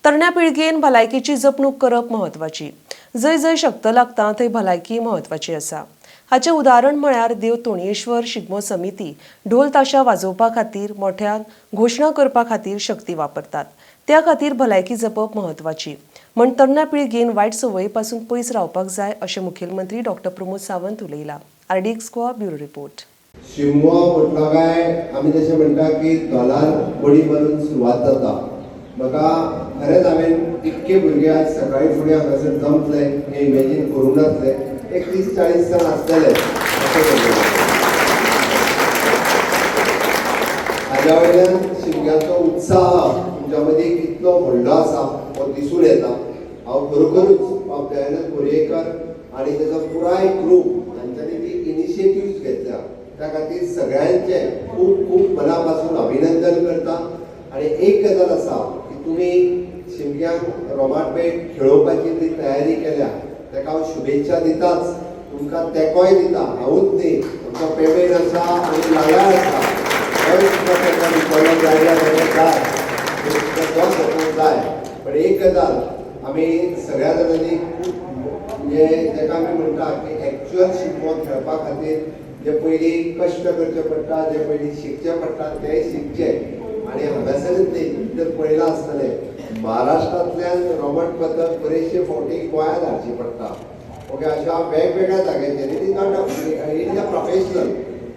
तरण्या पिळगेन भलायकेची जपणूक करप म्हत्वाची. जंय जंय शक्त लागता थंय भलायकी म्हत्वाची आसा. हाचें उदाहरण म्हळ्यार देव तोणयेश्वर शिगमो समिती ढोल ताशा वाजोवपा खातीर मोठ्यान घोशणा करपा खातीर शक्ती वापरतात. त्या खातीर भलायकी जपप म्हत्वाची. म्हण तरण्या पिळगेन वायट संवयी पासून पयस रावपाक जाय अशें मुखेलमंत्री डॉक्टर प्रमोद सावंत उलयला. RDX Goa, bureau report. शिमगो म्हटलो काय आमी जशें म्हणटा की धोलार बडी मारून सुरवात जाता. म्हाका खरेंच हांवें इतके भुरगे आज सकाळी फुडें हांगासर जमतले हें इमेजीन करूंक नासलें. एक 30-40 जाण आसतले अशें. हाज्या वयल्यान शिमग्याचो उत्साह तुमच्या मदीं कितलो व्हडलो आसा हो दिसून येता. हांव खरोखरूच बाब दयानंद बोरयेकर आनी तेजो पुराय ग्रूप हांच्यांनी जी इनिशिएटिव्स घेतल्या त्या खातीर सगळ्यांचें खूब खूब मना पासून अभिनंदन करता. आनी एक गजाल आसा की तुमी शिमग्यांक रोमाट खेळोवपाची जी तयारी केल्या ताका हांव शुभेच्छा दिताच, तुमकां तेंकोय दिता. हांवूच न्ही, आमचो पेमेंट आसा आनी लाला आसा, तोय सुद्दां ताका दितलो जाय जाल्यार जाय, तो सपोर्ट जाय. पण एक गजाल आमी सगळ्या जाणांनी खूब म्हणजे ताका आमी म्हणटा की एक्चुअल शिगमो खेळपा खातीर जे पयलीं कश्ट करचे पडटा, जे पयलीं शिकचें पडटा तेंय शिकचें. आनी हांगासरच न्ही, जर पळयलां आसतलें महाराष्ट्रांतल्यान रोमट पथक बरेचशे फावटी गोंयांत हाडची पडटा. ओके, अशा वेगवेगळ्या जाग्यांचेर. It is not, it is a professional.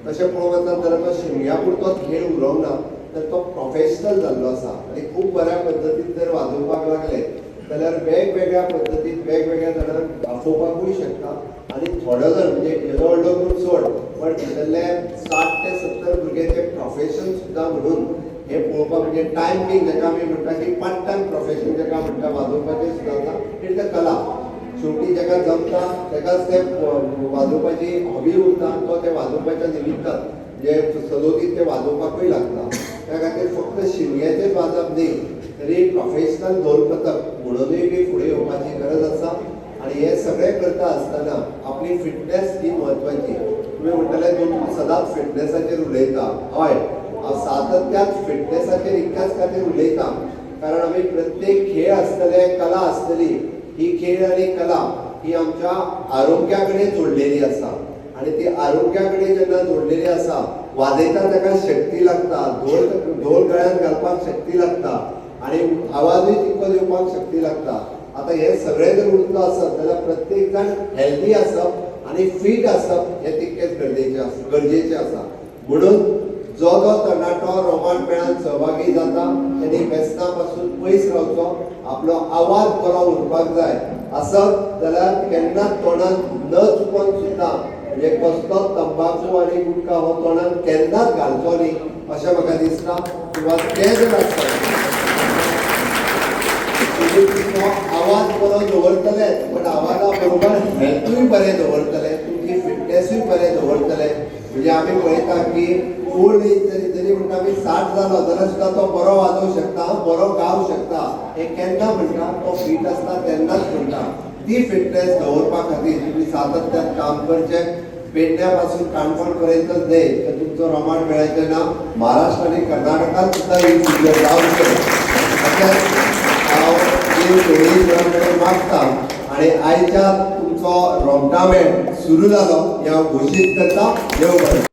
तशें पळोवंक वचत जाल्यार तो शिमग्या पुरतोच खेळ उरोंक ना, तर तो प्रोफेशनल जाल्लो आसा. आनी खूब बऱ्या पद्दतीन जर वाजोवपाक लागले जाल्यार वेगवेगळ्या पद्दतीन वेगवेगळ्या जाणांक आफोवपाकूय शकता. आनी थोडो जण म्हणजे येदो व्हडलो ग्रूप सोड, पण भितरले 60 ते 70 भुरगे ते प्रोफेशन सुद्दां म्हणून हे पळोवपाक, म्हणजे टायम बींग जाका आमी म्हणटा की पार्ट टायम प्रोफेशन जाका म्हणटा वाजोवपाचें सुद्दां आतां. It is a कला. शेवटी जाका जमता ताकाच ते वाजोवपाची हॉबी उरता, तो ते वाजोवपाच्या निमित्तान जे सदोदीत ते वाजोवपाकूय लागता. त्या खातीर फक्त शिमग्याचेच वाजप न्ही, तरी प्रोफेशनल ढोल पथक म्हणूनय बी फुडें येवपाची गरज आसा. आनी हे सगळें करता आसतना आपली फिटनेस ही म्हत्वाची. तुमी म्हणटले तूं सदांच फिटनेसाचेर उलयता. हय, हांव सातत्यान फिटनेसाचेर इतल्याच खातीर उलयता, कारण आमी प्रत्येक खेळ आसतले, कला आसतली, ही खेळ आनी कला ही आमच्या आरोग्या कडेन जोडलेली आसा. आनी ती आरोग्या कडेन जेन्ना जोडलेली आसा, वाजयता ताका शक्ती लागता, ढोल ढोल गळ्यात घालपाक शक्ती लागता आनी आवाजूय तितको दिवपाक शक्ती लागता. आतां हे सगळें जर उरता आसत जाल्यार प्रत्येक जाण हेल्दी आसप आनी फीट आसप हें तितकेंच गरजेचें आसा, गरजेचें आसा. म्हणून जो जो तरणाटो रोमाट मेळान सहभागी जाता तेणी व्यसना पासून पयस रावचो, आपलो आवाज बरो उरपाक जाय. आसत जाल्यार केन्नाच तोंडान न चुकोन सुद्दां, म्हणजे कसलोच तंबाखू आनी गुटखा हो तोंडान केन्नाच घालचो न्ही अशें म्हाका दिसता. किंवा तें जर आसत तुमी तुमचो आवाज बरो दवरतले, पण आवाजा बरोबर हेल्थूय बरें दवरतले, तुमची फिटनेसूय बरें दवरतले. म्हणजे आमी पळयता की ओल्ड एज जरी जरी म्हणटा आमी 60 जालो जाल्यार सुद्दां तो बरो वाजोवंक शकता, बरो गावंक शकता. हें केन्ना म्हणटा, तो फीट आसता तेन्नाच म्हणटा. ती फिटनेस दवरपा खातीर तुमी सातत्यान काम करचें. पेडण्या पासून काणकोण पर्यंतच न्हय तर तुमचो रोमाट मेळाचें नांव महाराष्ट्र आनी कर्नाटकांत सुद्दां ही जावचें अशें हांव देव तोणयेश्वरा कडेन मागता. आनी आयच्या तुमचो रोमटा मेळ सुरू जालो हें हांव घोशीत करता. देव बरें.